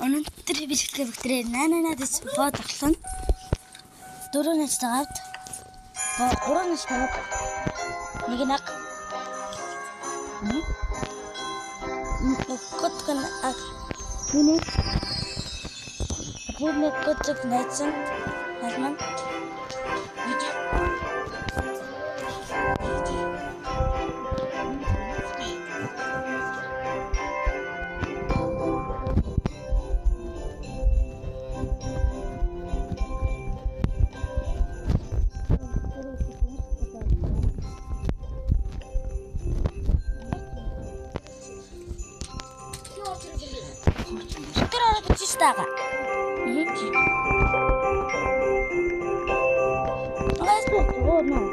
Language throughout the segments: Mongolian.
Өнөөдөр бичлэгээ бүгдээ 8 8 гэж бод тоглоно. 4 настай авд. 3 настай авд. Нэг нэг. Нөгөөх нь аг. Миний тэр нэг көцөг найзсан. Алман. Тэр ороод бичиж таага. Оо нөө.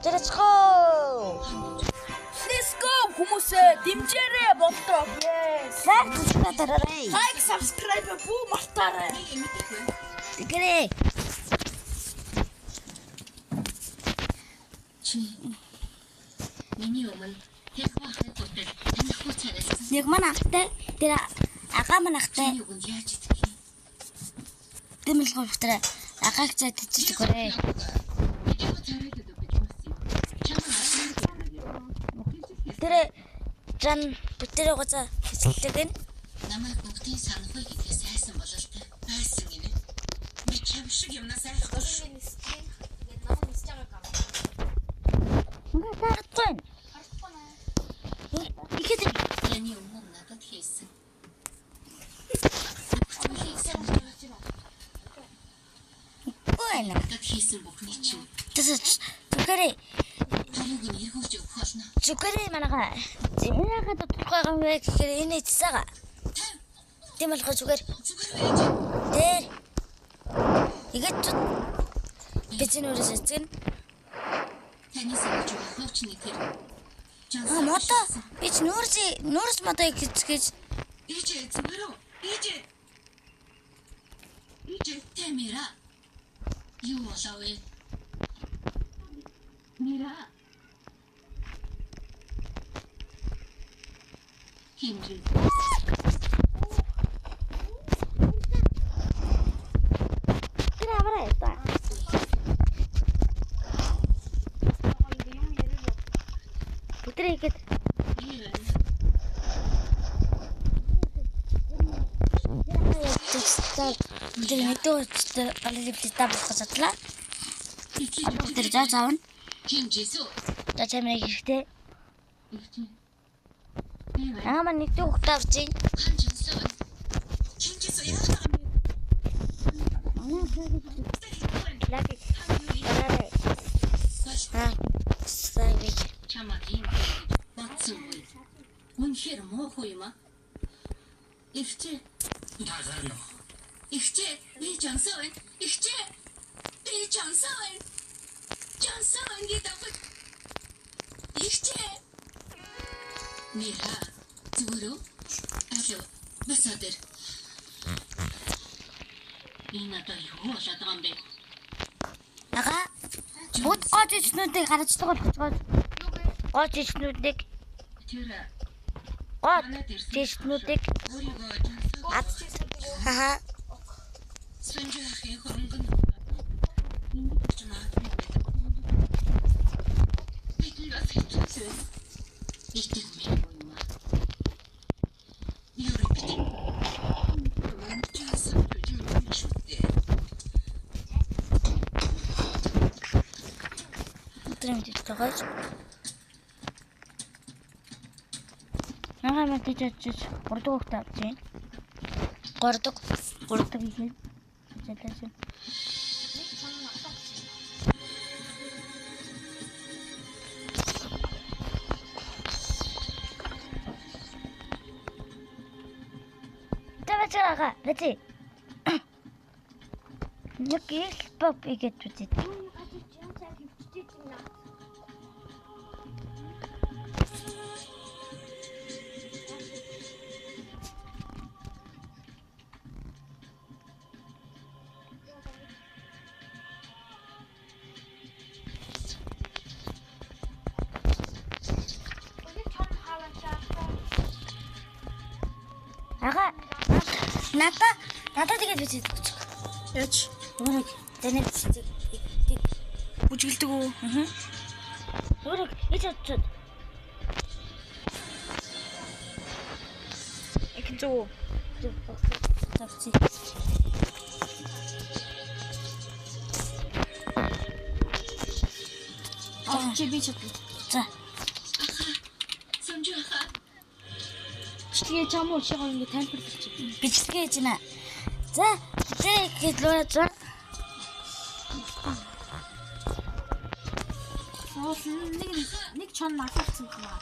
Let's go. Let's go хүмүүсээ дэмжээрэй болдоо. Yes. Like subscribe дараарай. Like, subscribe бүү мартаарай. Тэгэрэй. Чи миний өмнө тэр хахад хүртэл танихгүй царайлсан. Нэг маань ахтай тэр агаа маань ахтай Чиний үгэнд яаж итгэх юм? дэмэл гуйвтараа агааг цай тийч өгөөрэй. Мэдээгүй царайлаад өгөх гэж болсон юм. Чамд асуух юм. Тэр жан бүтээрээ гоза хэсэлдэг нь Намайг бүгдийн санахгүй гэдгээс айсан бололтой. Байсан гинэ. Би чам шиг юмнаас айхгүй шүү. Ингээ таарахгүй. Ихэд Таны өмнө надад хийсэн. Бүх зүйлийг санаж байна. үгүй байна. Надад хийсэн бүхний чинь Тэс зүгээр хариуг нь эргүүлж өгөх болно. зүгээр манайха энэ хаад тодорхой юм бэ гэхээр энэ эцсэга. Тийм болохоор зүгээр Зүгээр байж. дээр ихэд би чинь өөрөөс эцгэн. Таны санаж байгаа хуучны тэр. А модо би ч нүүрс нүүрс модо гэж гэж Ээжээ зүгээр үү? Ээжээ. Ээжээ Тамира. Юу болов вэ? Мира. Хинжи. тэр аваарай та. Бүтрээ ихэд Мира. Тэр нэгдүгээр өчтөр галын лифт болох гэж бодлоо. Итгэж Тэр заа заавна. Хинжисүү. За чамрыг хэрэгтэй. Ихчи. Би байна. Аа маань нэгдүгээр хүүхдээ авч ийн. Хан жинсүү. Хинжисүү яах юм бэ? Лаки. Дараарай. Аа. Савиг. Чамаг юм бодсон үгүй. Үнэхээр муухай юм аа. Ихчи. Ихчи, би жансаа байна. Ихчи. Би жансаа байна. Жансаа байна гэдэг. Ихчи. Мира, зүгээр үү? Алло, бас өдөр. Энэ надад юу болоод байгаа юм бэ? Ага. Бод гоо жижигнүүдийг гарчдаг болгоцгоо. Гоо жижигнүүдийг Тэр гоо манад ирсэн. жижигнүүдийг Өөрийгөө жансаа. хаха Сүнжээ ахын хөрөнгө нь ингэж магадгүй байдаг. Бидний бас хэцүү. Итгэх юм юм аа. Юу бит. Часан юм шүү дээ. тэр юм жижиг байгаа. Ага маань тийч очиж гурав хүүхдээ авч ийн. Гурав дахь ихэд ажилласан. Тавчаага, бэти. Нэг ил боб игээд үзье. Ага. Надад тэгээд үзье. Яаж? Өөрөг таны цэцэг тэг Бүжгэлдэг үү? Аа. Өөрөг ич очоод. Их зүг. Завци. Аа чи би чадна. За. Сүнжүү хаа. Бичлэгээ чам уу чи гоё ингэ тайлбарлаж. Бичлэгээ хийж байна. За, тэг гэж лөө за. Уул нэг чон наалцсан юм аа.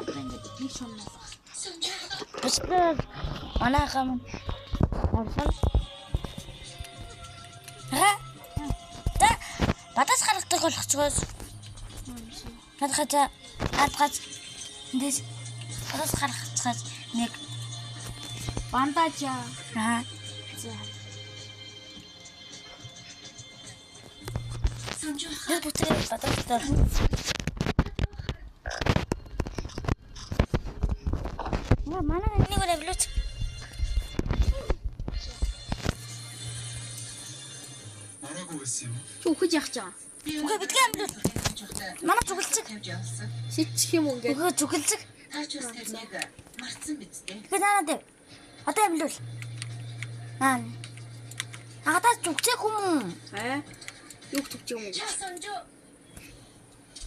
Одоо ингэ нэг чон наалах. Сүнжүү хаа. Бичлэг манай хам орсон. Ха. За, бадас гаргадаг болгоцгоос. Надад за алгаж эндээс бадас гаргацгаас нэг Бандаж яа. Аа. За. Сүнжүү хаа. Тэр бүтээ бадас дор. Манай нэг революц. Ороогүй байсан юм. Чи үхэж явах чам. Үгүй бидгээ амлуул. Манай зүгэлцэг. Тавьж явсан. Шидчих юм уу ингэ. Үгүй зүгэлцэг. Та ч бас тэрнийг мартсан биз дээ. Тэгэхээр наана дэв. Одоо амлуул. Наа. Агадаа зүгцээх юм уу? Аа. Юу төвч юм уу? Чаа сүнжүү.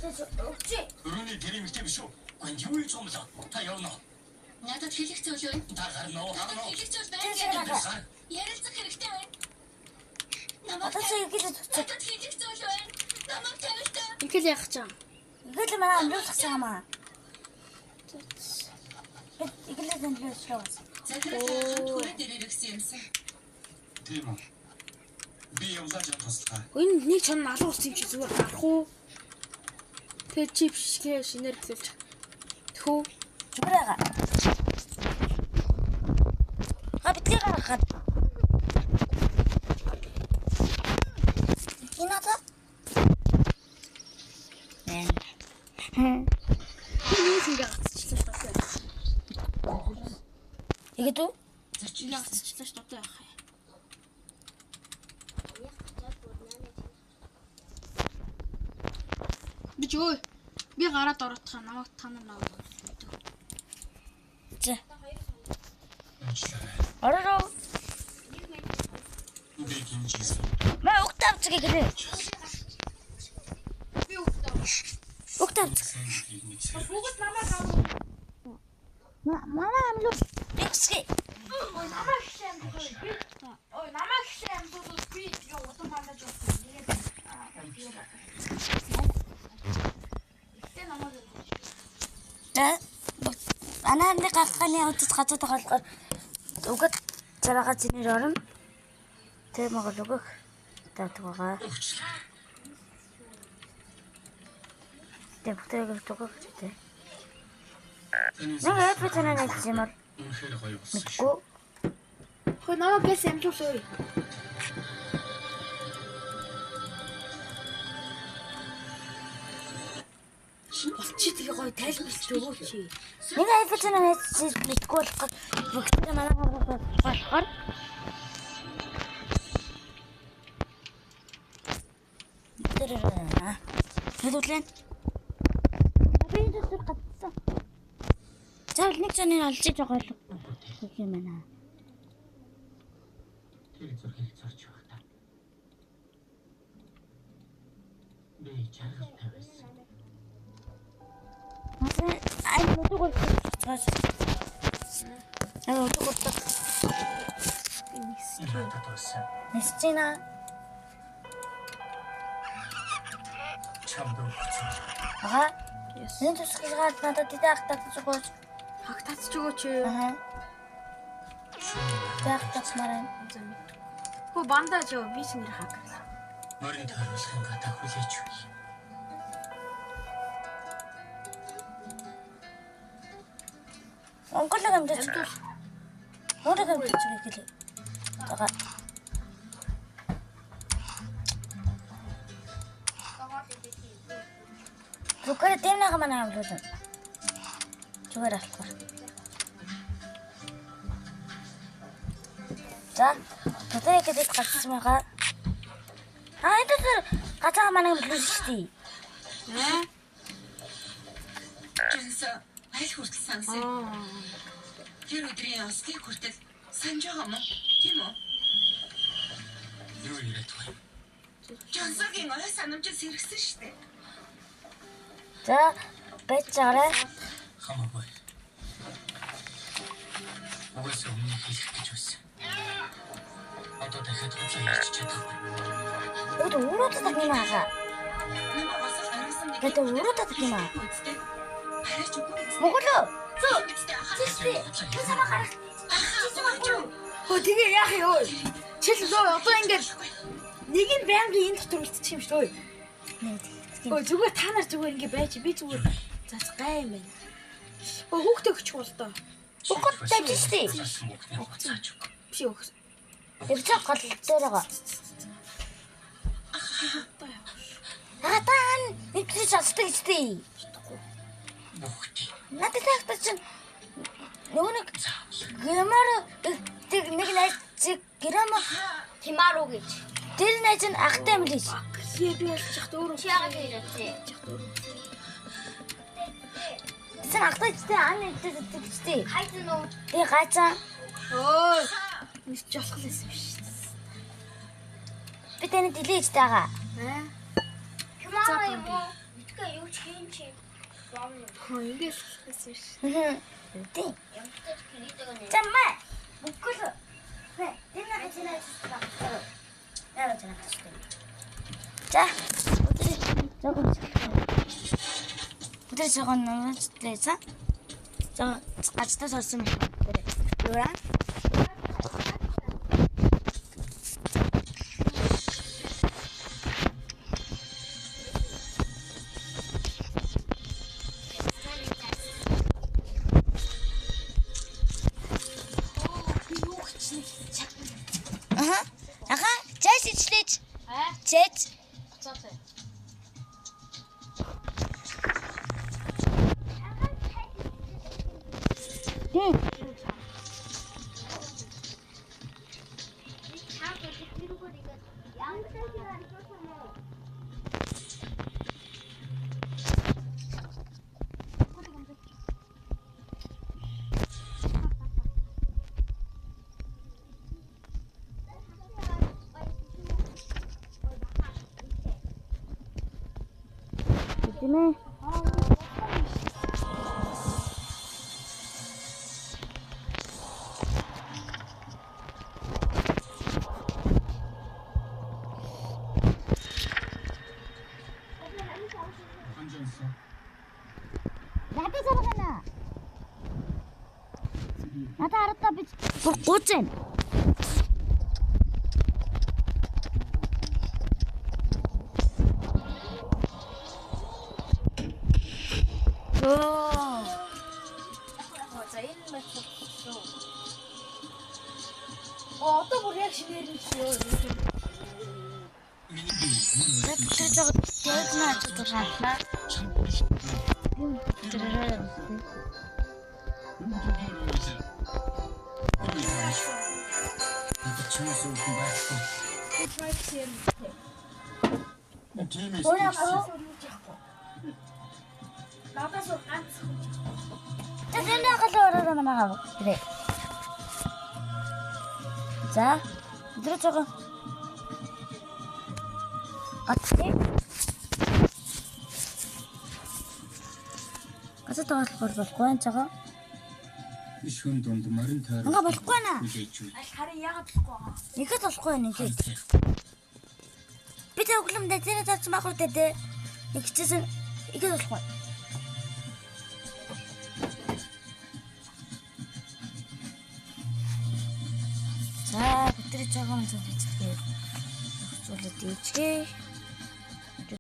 Өгчээ. Өрөөний гэрээ мэгтэй биш үү? Гүн юу зомлоо? Та явна уу? Надад хэлэх зүйл байна. Та гарна уу? Надад Гарна уу? хэлэх зүйл байна гэдэг. Гар. Ярилцах хэрэгтэй байна. Намайг Одоо чи игэлээ зүгцээ. надад хэлэх зүйл байна. Намайг тавилтаа. Ингээл явах чам. Игэлээ манай амлуулсан юм аа. Бид игэлээ амлуулсан. Захирал хамт хүрээ дээр ирсэн юмсан. Тийм үү. Би явлаа жаа туслахаа. Энэ нэг чон алуу болсон юм чи зүгээр гарах уу? Тэгээ чи бичлэгээ шинээр эхлүүлж. Тэхүү. Зүгээр байгаа. Ха битгий гаргахад. Энэ одоо. Би юу ингэ гацчихлаа шүү дээ. Игэд үү? Зочин гацчихлаа шүү дээ яах юм. Би ч өө би гараад ороодох намайг та нар наваа. За. Уучлаарай. Оророо. Би гинжсэн. Мэ угт авцэг гэлээ. Би өгдөө. Угт авцэг. Сайн гэдгийг мэдсэн. Бүгд намайг аваа. Манай амлуул. Би өсгөө. Ой намайг ихсэн амдуулах би. Ой намайг ихсэн амдуулах би тэгээ удам бандаж явсан. Тэгээд Ихтэй намайг За. Манай амны гаргахны үзэж газар тоглохоор угд царага зинээр орно. Тэр монгол өгөх тавдаг байгаа. Тэр бүтээг өгөх гэдэг. Таны Нэг эпи танаа нэг юм бол үнэхээр гоё болсон шүү. мэдгүй. Хөө намайг гэс амжуулах ой. Болчих тэгээ гоё тайлбарлаж өгөөч. Нэг эпи танаа нэг мэдгүй болохоор бүгдээ манай болохоор тэр хэлүүлэн. Би энэ зүр гацсан. Заавал нэг зоны олж иж байгаа л юм байна. Тэр зургийг зорж байхдаа. Би жаргалтай байсан. Манай ай нүдэг болчихсон. Ай нүдэг болчихсон. Надад болсон. Нэсчина. Чамд өгсөн. Ага. Энэ тусгалгаад надад тэдэ ахтаад зүгөөч. Хагтаацч өгөөч. Аа. Тэ ахтаацмаар байна. Хөө бандаж ёо би ч нэр хак. Морин тойруулахын гадаа хүлээж үгүй. Монголыг амжиж. Монголыг амжиж гэлээ. За. Зүгээр дэмнэг манай амлуулна. Зүгээр алхах. За, тэдний гэдэг гарсан байгаа. Аа, энэ дээр газаа манай амлуулна шүү дээ. Аа. Жонсо аль хүртэл сансан. Тэр өдрийн ослыг хүртэл санаж байгаа юм уу? Тийм үү? Юу яриад байгаа юм? Жонсогийн ой санамж сэргсэн шүү дээ. За, байж байгаарай. Хамаагүй. Угаасаа өмнө хэлэх гэж байсан. Одоо дахиад худлаа ярьж чадахгүй. Өөд өрөө татах юм аа. Намайг осол харуулсан нэг. Гэдэг өрөө татах юм аа. Үсттэй. Хараач үгүй. Монголоо. Зөө. Чи самаа гарах. Чи самаа гүр. Хөө тэгээ яах юм өө? Чил лөө одоо ингээд нэг нь байнгын энэ дотор үлдчих юм шүү дээ. Өө зүгээр та нар зүгээр ингээд байж би зүгээр за гай юм байна. Өө хүүхдээ өгчих бол доо. Бохот тавьж штий. Би өгс. Эвчээ гол дээр байгаа. Аа таан энэ чаддаг штий. Бүгд Надад таахта чинь нөгөө нэг гэмээр тэг нэг найз чиг грэм Тимару гэж. тэр найз нь ахтай юм лээ. Хээ би ялчих өөрөө. Чи яагаад ирээд? Тэсэн ахтай ч тэ ан гэдэг штий. Хайзан уу? Тэг гацаа Өө. Нэг ч болох лээс биш. би таны дэлээж таага. Аа. Тимару юм уу? Мэдгүй юу ч хийн чи. Хөө ингээд болох лээс биш. Тий. Ямтаж кредит өгнө. За маа. Бүкэл. Хэ, тэр нэг хичээнэ яа заа. За. Өдөр жогон намжлаа. За гацтаа сорсон юм. Юра. Би юу хийчихнэ чаг. Аха. Аха, зээс ичлээч. Аа. Зээс. Буцаалаа. Тийм. Тийм ээ. Ханжансан. Надад саргана. Надад харатаа би бүр гууж байна. Оо. За энэ мэт шүү. Оо одоо бүр яг шинээр нь шүү. Миний бие мөн Тэр жоо дэгнэ ачаад шаарлаа. Тэр Надад чамаас өөр хүн байхгүй. Тиймээс Надаас өөр ганц хүн. Тэр нэг гал ороо манаа. Тэр. За. Тэр жоо Гацээ. Гацаа тоглохоор болохгүй энэ жоо. шүн дунд морин тойрол Ингээ болохгүй наа. хүлээж үгүй. Аль харин яагаад болохгүй байгаа? Ихэд болохгүй нэ ихэд. Би тэ өглөмдөө тэр тавьсан байх үү тэ. Нэг хичээсэн ихэд болохгүй. За, бид Өнөөдрийн цагаан цад бичлэгээ зохицуулаад ээжгээ.